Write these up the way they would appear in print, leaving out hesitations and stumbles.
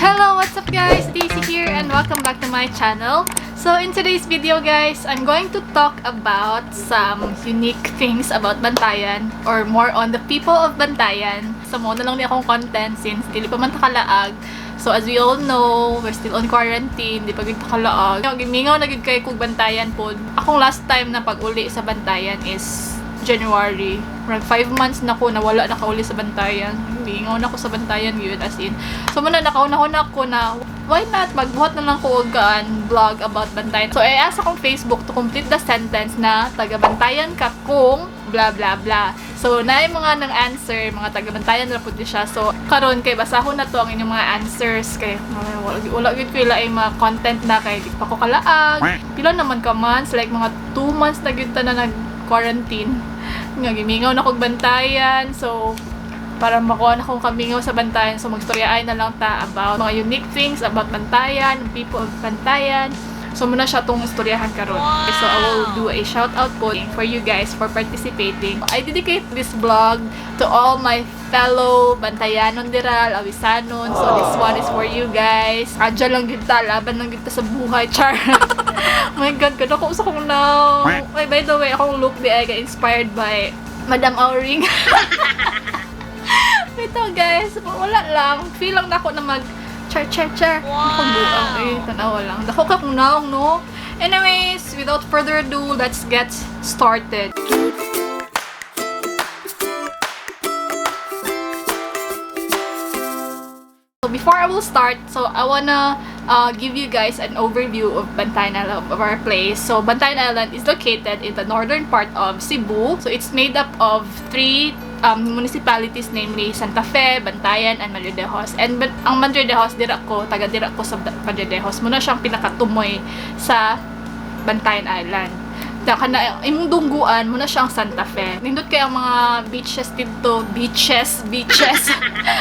Hello, what's up guys? Daisy here and welcome back to my channel. So in today's video guys, I'm going to talk about some unique things about Bantayan or more on the people of Bantayan. So mao na lang ni akong content since dili pa man ta kalaag. So as we all know, we're still on quarantine, di pa gyud ta kalaag. Gimingaw na gyud kay kog Bantayan pod. Akong last time na pag-uli sa Bantayan is January. Murag 5 months na ko na wala nakauli sa Bantayan. Mingaw na ko sa Bantayan yun, as in. So mao na nakahuna-huna ko na why not magbuhat na lang ko og kaan vlog about Bantayan. So I asked akong Facebook to complete the sentence na taga Bantayan ka kung blah blah blah. So naay mga nang answer, mga taga Bantayan ra pud ni siya. So karon kay basahon na to ang inyong mga answers kay wala gyud ko ay mga content na kay di pa ko kalaag. Pila naman ka months, like mga 2 months na gyud ta na nag quarantine. Nga gimingaw na kog Bantayan. So para makuha na kong kamingaw sa Bantayan. So magstoryaan na lang ta about mga unique things about Bantayan, people of Bantayan. So mao na siya tong istoryahan karon. So I will do a shout out po for you guys for participating. I dedicate this vlog to all my fellow Bantayanon dira, Lawisanon. So this one is for you guys. Adya lang gyud ta, laban lang gyud ta sa buhay. Char. Oh my God, kadako sa kong now. Ay, by the way, akong look di ay inspired by Madam Auring. Ito guys, wala lang. Feel lang nako na mag char char char. Akong buang eh, tanawa lang. Dako ka kung naong, no? Anyways, without further ado, let's get started. So before I will start, so I wanna give you guys an overview of Bantayan Island, of our place. So Bantayan Island is located in the northern part of Cebu. So it's made up of three municipalities, namely Santa Fe, Bantayan, and Madridejos. And ang Madridejos, dira ko, taga dira ko sa Madridejos. Mao na siyang pinakatumoy sa Bantayan Island. Ta kana imong dungguan mao na siyang Santa Fe. Nindot kay ang mga beaches didto, beaches, beaches.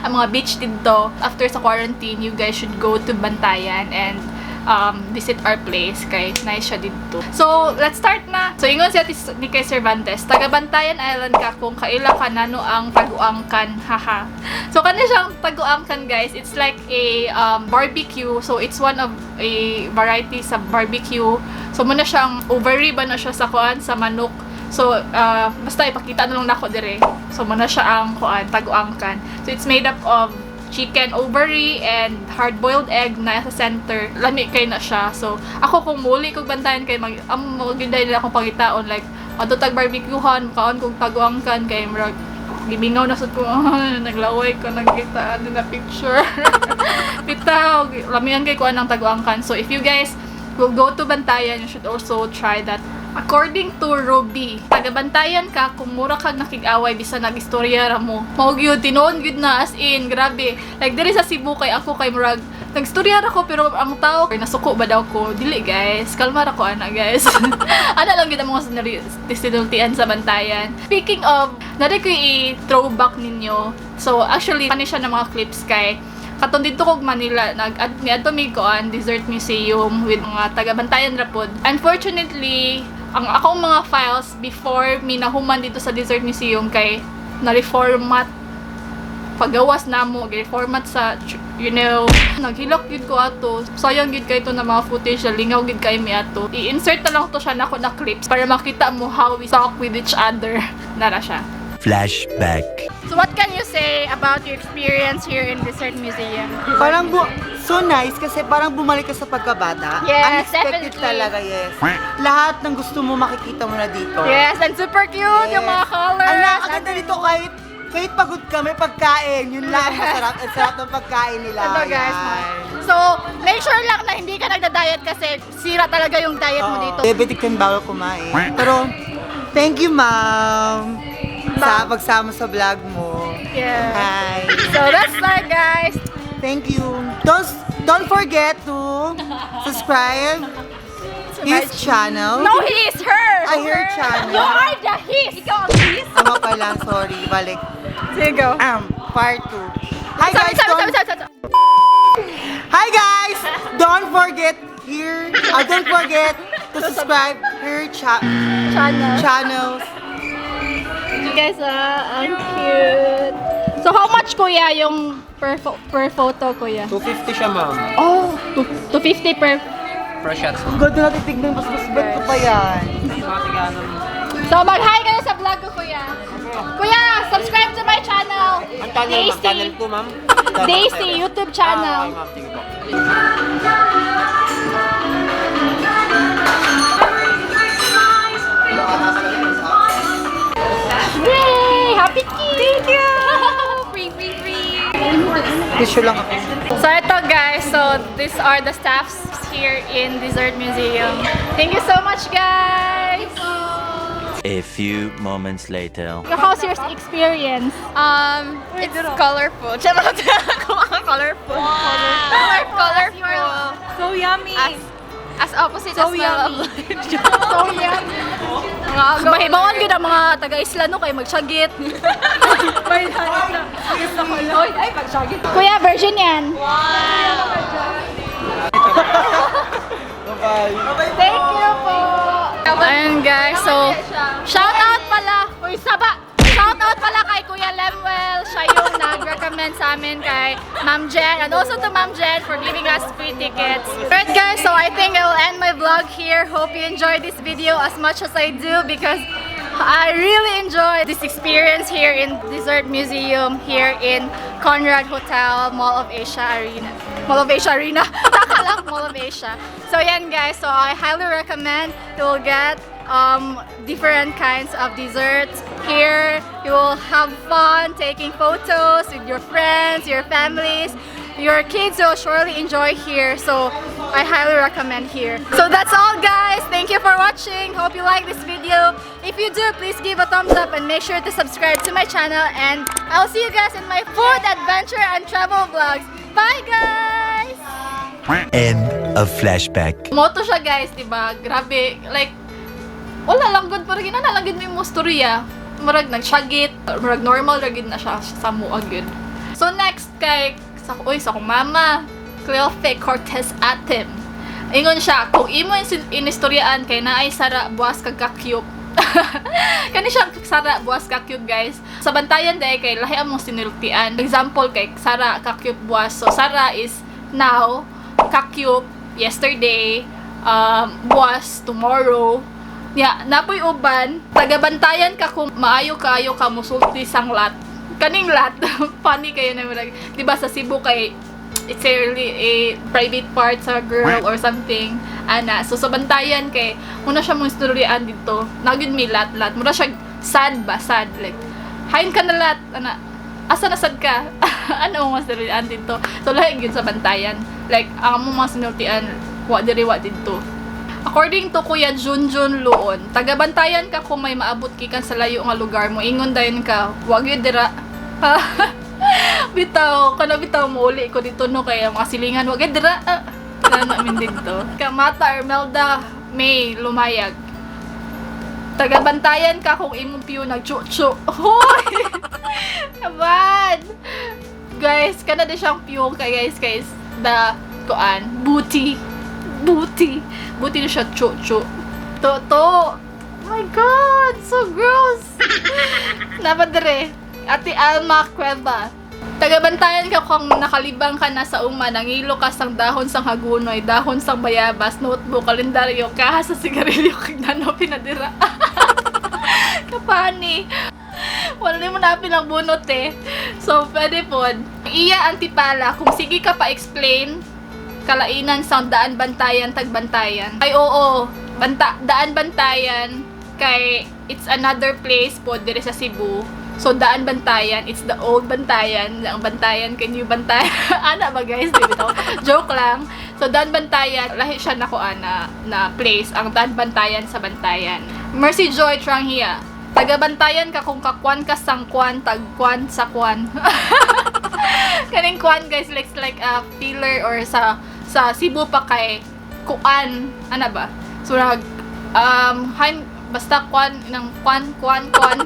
Ang mga beach didto. After sa quarantine, you guys should go to Bantayan and visit our place kay nice siya didto. So, let's start na. So, ingon siya ni kay Cervantes, taga Bantayan Island ka kung kaila ka nano ang taguangkan, haha. So, kani siyang taguangkan, guys. It's like a barbecue. So, it's one of a variety sa barbecue. So, mao na siyang ovary ba na siya sa kuan, sa manok. So, basta ipakita na lang nako dire. So, mao na siya ang kuan, taguangkan. So, it's made up of chicken ovary and hard-boiled egg na sa center. Lami kay na siya. So, ako kung muli kog Bantayan kay mag am mo gyud nila akong pangitaon, like adto tag barbecuehan, kaon kog taguangkan kay murag gimingaw na sad ko, ah, naglaway ko nagkita ano na picture. Bitaw, lamian kay kuan ang taguangkan. So, if you guys will go to Bantayan, you should also try that. According to Ruby, taga Bantayan ka kung mura kag nakig-away bisan nag-istorya ra mo. Mao gyud, tinuon gyud na, as in, grabe. Like diri sa Cebu kay ako kay murag nagstorya ra ko pero ang tao nasuko ba daw ko? Dili guys, kalma ra ko ana guys. Ana lang gyud ang mga sinultian sa Bantayan. Speaking of, nari ko i-throwback ninyo. So actually, kani siya ng mga clips kay katong didto kog Manila, nag niadto mi kuan, Dessert Museum with mga taga Bantayan ra pod. Unfortunately, ang akong mga files before mi nahuman dito sa Dessert Museum kay na-reformat pagawas namo, gi-reformat sa naghilak gyud ko ato. Sayang gyud kay to na mga footage, lingaw gyud kay mi ato. I-insert na lang to siya nako na clips para makita mo how we talk with each other. Nara siya. Flashback. So what can you say about your experience here in Dessert Museum? Parang so nice kasi parang bumalik ka sa pagkabata. Yes, unexpected definitely. Talaga, yes. Lahat ng gusto mo makikita mo na dito. Yes, and super cute yung mga colors. Ang nakakaganda dito kahit kahit pagod kami, pagkain. Yun lang, masarap. Ang sarap ng pagkain nila. Ito guys. Yan. So, make sure lang na hindi ka nagda-diet kasi sira talaga yung diet mo Oo. dito. Diabetic kan, bawal kumain. Pero, thank you, ma'am, sa pagsama sa vlog mo. Yeah. Hi. So, that's that, guys. Thank you. Don't forget to subscribe his channel. No, he is her. Ay, her channel. You are the his. Ikaw ang his. Tama pala, sorry. Balik. Sige, go. Part 2. Hi guys, Sorry, don't, sorry, sorry, sorry. Hi guys! Don't forget here, don't forget to subscribe her Channel. Channels. You guys, ah, ang cute. So, how much, kuya, yung per photo, kuya? 250 siya, ma'am. Oh, 250 per Per shot. Ang ganda natin tignan, mas mas bet ko pa yan. So, mag-hi kayo sa vlog ko, kuya. Kuya, subscribe to my channel. Ang channel, ma'am? Channel 2, ma'am? Daisy, YouTube channel. Ah, okay, ma'am. Sige po. Yay! Happy kids! Thank you! Free, free, free! Tissue lang ako. So ito guys, so these are the staffs here in Dessert Museum. Thank you so much, guys! A few moments later. How's your experience? It's colorful. Charot. Colorful. Wow. Colorful. So yummy. As opposite So as smell of yummy. life. So yummy. Mahibawan gyud ang mga taga-isla no kay magsyagit. Oy, ay, pagsyagit. Kuya, virgin yan. Bye-bye. Thank you po. Ayun guys, so shout out pala. Uy, saba. Shout out pala kay Kuya Lemuel. Siya yung nag-recommend sa amin kay Ma'am Jen and also to Ma'am Jen for giving us free tickets. Alright guys, so I think I will end my vlog here. Hope you enjoyed this video as much as I do because I really enjoyed this experience here in Dessert Museum here in Conrad Hotel, Mall of Asia Arena. Mall of Asia Arena. Taka lang, Mall of Asia. So yan guys, so I highly recommend you will get different kinds of desserts here. You will have fun taking photos with your friends, your families. Your kids will surely enjoy here, so I highly recommend here. So that's all guys. Thank you for watching. Hope you like this video. If you do, please give a thumbs up and make sure to subscribe to my channel, and I'll see you guys in my food adventure and travel vlogs. Bye guys! End of flashback. Moto siya guys, di ba? Grabe, like wala lang gud, parang ginana lang gud may mo storya. Murag nagsyagit, murag normal ra gud na siya sa mua gud. So next kay sa uy sa akong mama, Cleofe Cortez Atem. Ingon siya, kung imo inistoryaan kay naay sara buwas kag kakyup. Kani siya sara buwas kakyup guys. Sa bantayan dai kay lahi among sinultian. Example kay sara kakyup buwas. So sara is now, kakyup yesterday, buwas tomorrow. Ya, napoy uban, tagabantayan ka kung maayo kaayo ka musulti sang lat. Kaning lat, funny kayo na murag, 'di ba sa Cebu kay it's a really a private part sa girl or something ana. So sa bantayan kay muna siya mong istoryahan dito. Nagyud may lat lat. Mura siya sad ba, sad like hain ka na lat ana. Asa na sad ka? Ano mo istoryahan dito? So lahi gyud sa bantayan. Like ang among mga sinultian wa diri wa didto. According to Kuya Junjun Luon, tagabantayan ka kung may maabot gikan sa layo nga lugar mo. Ingon dayon ka, wag yun dira. Bitaw, kana bitaw mo uli ko dito no kay ang mga silingan, wag yun dira. Ah, kana namin dito. Kamata Ermelda May Lumayag. Tagabantayan ka kung imong piyo nagchuchu. Hoy! Kaban! Guys, kana di siyang piyo kay guys, guys. The kuan, booty. Booty. Booty na siya chu-chu. To, to. Oh my God! So gross! Napadre. Ate Alma Cueva. Tagabantayan ka kung nakalibang ka na sa uma, nangilo ka sang dahon sang hagunoy, dahon sang bayabas, notebook, kalendaryo, kaha sa sigarilyo, kag nano pinadira. Kapani. Wala mo na ang bunot eh. So, pwede po. Iya antipala, kung sige ka pa explain, kalainan sa daan bantayan, tagbantayan. Ay oo, daan bantayan, kay it's another place po dire sa Cebu. So, daan bantayan, it's the old bantayan. Ang bantayan, kay new bantayan. Ana ba guys? Di bitaw? Joke lang. So, daan bantayan, lahi siya nako ana na place. Ang daan bantayan sa bantayan. Mercy Joy Tranghia. Tagabantayan ka kung kakwan ka sang kwan, tagkwan sa kwan. Kaning kwan guys, like a filler or sa Cebu pa kay kuan, ana ba? So nag hain basta kwan ng kwan kwan kwan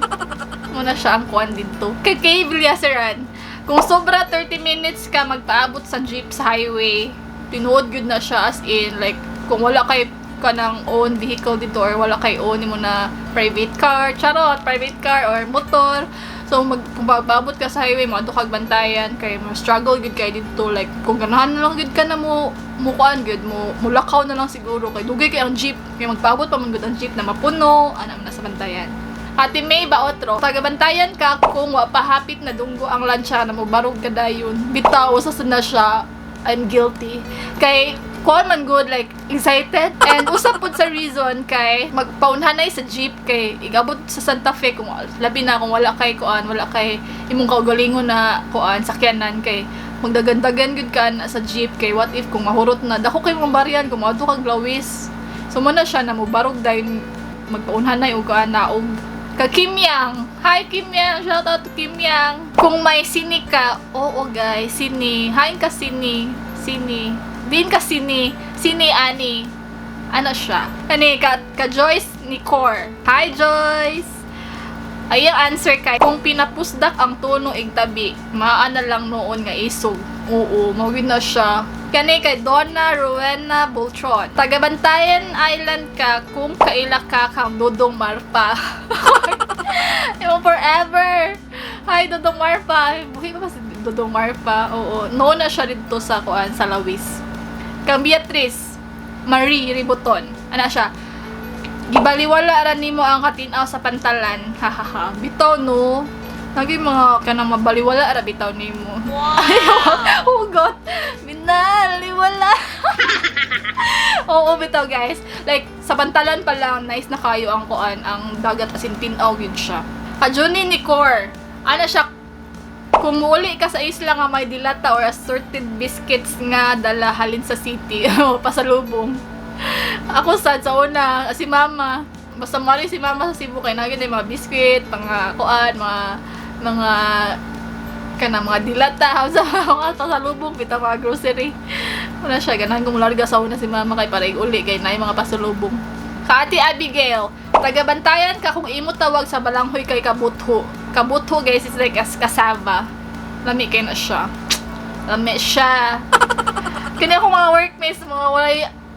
muna siya ang kwan dito. Kay Kay Villaseran, kung sobra 30 minutes ka magpaabot sa jeep sa highway, tinuod gyud na siya as in like kung wala kay kanang own vehicle dito or wala kay own mo na private car, charot, private car or motor. So So kung babot ka sa highway, mo kag Bantayan kay mo struggle gud kay didto, like kung ganahan na lang gud ka na mo mukuan gud mo mulakaw na lang siguro kay dugay kay ang jeep, kay magpaabot pa man gud ang jeep na mapuno ana man na sa Bantayan. Ate May Baotro, taga-Bantayan ka kung wa pa hapit na dunggo ang lansya na mobarog ka dayon. Bitaw sa na siya, I'm guilty. Kay kuan man good, like excited, and usap pud sa reason kay magpaunhanay sa jeep kay igabot sa Santa Fe, kung labi na kung wala kay kuan, wala kay imong kaugalingon na kuan sakyanan, kay magdagandagan gud ka na sa jeep kay what if kung mahurot na, dako kay mong baryan kung moadto kag Lawis. So mo na siya na mobarog dayon, magpaunhanay og kuan na og ka Kim Yang. Hi, Kim Yang, shout out to Kim Yang. Kung may sini ka, oo guys, sini. Hain ka sini, sini. Din ka sini, sini ani. Ano siya? Kani ka Joyce ni Core. Hi, Joyce. Ay, ang answer kay kung pinapusdak ang tono igtabi, maana lang noon nga isog. Oo, mawin na siya. Kani kay Donna Rowena Boltron. Taga-Bantayan Island ka kung kaila ka kang Dodong Marpa. Imo forever. Hi, Dodong Marpa. Buhi pa ba si Dodong Marpa? Oo. Noon na siya dito sa kuan sa Lawis. Kang Beatrice Marie Ributon. Ana siya? Gibaliwala ra nimo ang katinaw sa pantalan. Hahaha. Bitaw no. Nagi mga kanang mabaliwala ra bitaw nimo. Wow. Hugot. Binaliwala. Oo, bitaw guys. Like sa pantalan pa lang nice na kayo ang kuan, ang dagat, as in tinaw yun siya. Kajuni ni Core. Ana siya? Kung muuli ka sa isla nga may dilata or assorted biscuits nga dala halin sa city, pasalubong. Ako sad sa una, si mama, basta mali si mama sa Cebu kay nagin mga biscuit, mga kuan, mga kana mga dilata, sa mga pasalubong bitaw, mga grocery. Wala siya ganahan kung larga sa una si mama kay para uli kay naay mga pasalubong. Ka Ate Abigail, taga-Bantayan ka kung imo tawag sa balanghoy kay kabutho. Kabutho guys is like as cassava. Lami kay na siya. Lami siya. Kini ako mga workmates, mga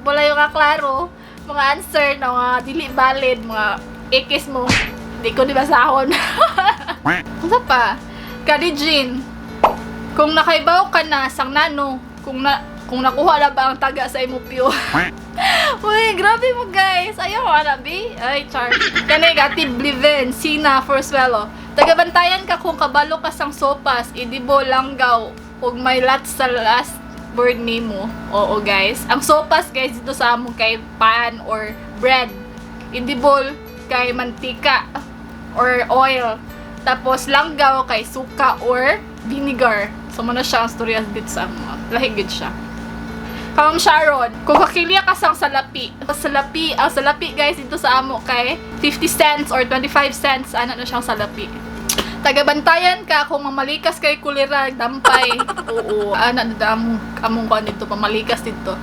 walay yung kaklaro, mga answer na mga dili valid, mga ikis mo. Hindi ko di basahon. Unsa pa? Kari Jean, kung nakaibaw ka na sang nano, kung nakuha na ba ang taga sa imo pyo. Uy, grabe mo guys. Ayaw ko na, bi. Ay, char. Kani Ate Bliven, Sina Forsuelo. Taga-Bantayan ka kung kabalo ka sang sopas, idibo langgaw, ug may lots sa last word nimo. Oo, guys. Ang sopas, guys, dito sa among kay pan or bread. Idibol kay mantika or oil. Tapos langgaw kay suka or vinegar. So mo na siya ang storya dito sa amo. Lahi gud siya. Kamam Sharon, kung kakilya ka sang salapi, salapi, ang salapi guys dito sa amo kay 50 cents or 25 cents, ano na siyang salapi. Taga-Bantayan ka kung mamalikas kay kulira, dampay. Oo, ana na among among kuan dito, pamalikas dito.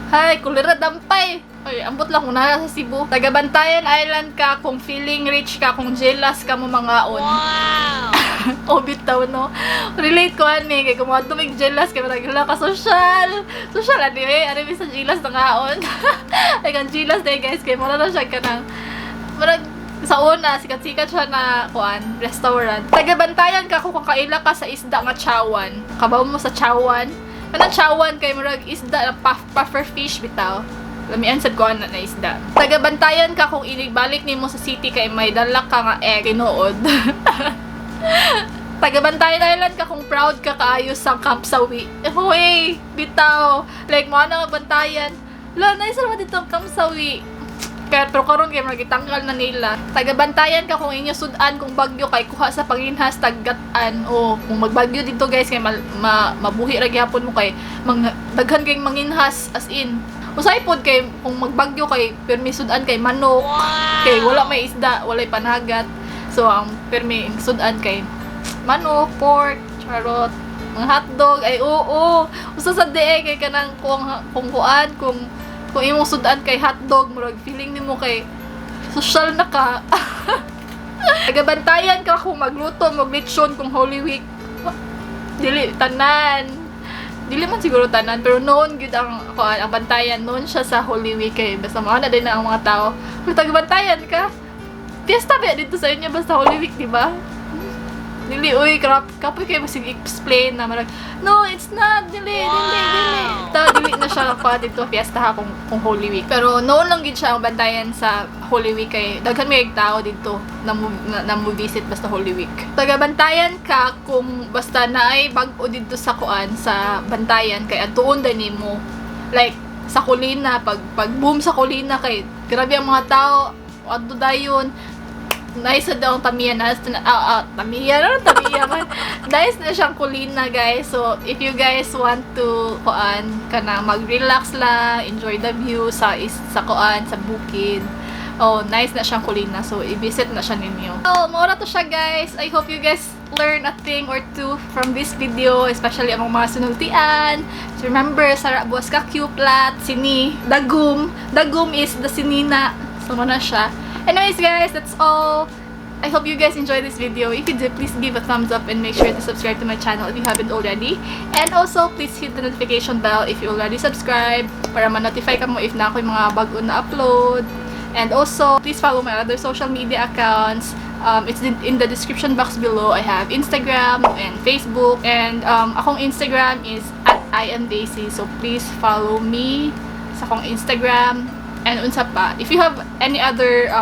Hay, kulira dampay. Ay, ambot lang kung naa sa Cebu. Taga-Bantayan Island ka kung feeling rich ka, kung jealous ka mo mangaon. Wow! O bitaw no. Relate ko ani kay kung mga tumig jealous kay marag ka social. Social ani eh, ani sa jealous na ngaon. Ay kang jealous day guys kay mura na siya kanang marag sa una sikat-sikat siya na kuan restaurant. Taga-Bantayan ka kung kakaila ka sa isda nga chawan. Kabaw mo sa chawan. Kanang chawan kay murag isda na puffer fish bitaw. Lamian sad ko na, na isda. Taga-Bantayan ka kung inigbalik nimo sa city kay may dala ka nga egg tinuod. Taga-Bantayan Island ka kung proud ka kaayo sa Camp Sawi. Hoy, bitaw. Like mo na nga Bantayan. La, nice naman dito ang Camp Sawi. Kaya pero karon kay mga gitanggal na nila. Taga-Bantayan ka kung inyo sudan kung bagyo kay kuha sa panginhas taggatan. O kung magbagyo dito guys kay mabuhi ra gyapon mo kay daghan kay manginhas as in. Usay pod kay kung magbagyo kay permi sudan kay manok. Kay wala may isda, walay panagat. So ang permi sudan kay manok, pork, charot, mga hotdog, ay oo. Usa sa DE kay kanang kung kuan kung imong sudan kay hotdog, murag feeling nimo kay social na ka. Taga-Bantayan ka kung magluto mo lechon kung Holy Week. Dili tanan. Dili man siguro tanan pero noon gyud ang kuan ang Bantayan noon siya sa Holy Week kay basta mao na din ang mga tao. Pero taga-Bantayan ka. Fiesta ba dito sa inyo basta Holy Week, di ba? Dili, uy, crap, kapoy kayo masig explain na marag, "No, it's not, dili, dili, dili." Ta, dili na siya pa dito fiesta ha kung Holy Week. Pero noon lang gid siya ang Bantayan sa Holy Week kay daghan may tao dito na mo visit basta Holy Week. Taga Bantayan ka kung basta naay bag-o dito sa kuan sa Bantayan kay atuon da nimo. Like sa Kulina, pag boom sa Kulina kay grabe ang mga tao adto dayon. Nice na daw ang Tamiya na, Tamiya no, Tamiya man. Nice na siyang Kulina, guys. So if you guys want to kuan kana mag-relax lang, enjoy the view sa kuan sa bukid. Oh, nice na siyang Kulina. So i-visit na siya ninyo. So mao ra to siya, guys. I hope you guys learn a thing or two from this video, especially ang mga sinultian. So remember, Sara Buas ka Plat, Sini, Dagum. Dagum is the sinina. So mao na siya. Anyways, guys, that's all. I hope you guys enjoyed this video. If you did, please give a thumbs up and make sure to subscribe to my channel if you haven't already. And also, please hit the notification bell if you already subscribe para ma-notify ka mo if naa ko'y mga bago na upload. And also, please follow my other social media accounts. It's in the description box below. I have Instagram and Facebook. And akong Instagram is @IamDaisy. So please follow me sa akong Instagram. And unsa pa, if you have any other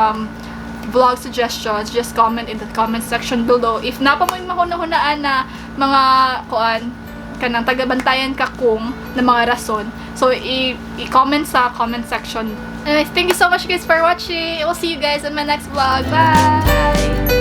vlog suggestions, just comment in the comment section below. If naa pa mo'y mahuna-hunaan na mga kuan kanang taga-Bantayan ka kung na mga rason. So, i-comment sa comment section. Anyways, thank you so much, guys, for watching. I will see you guys in my next vlog. Bye!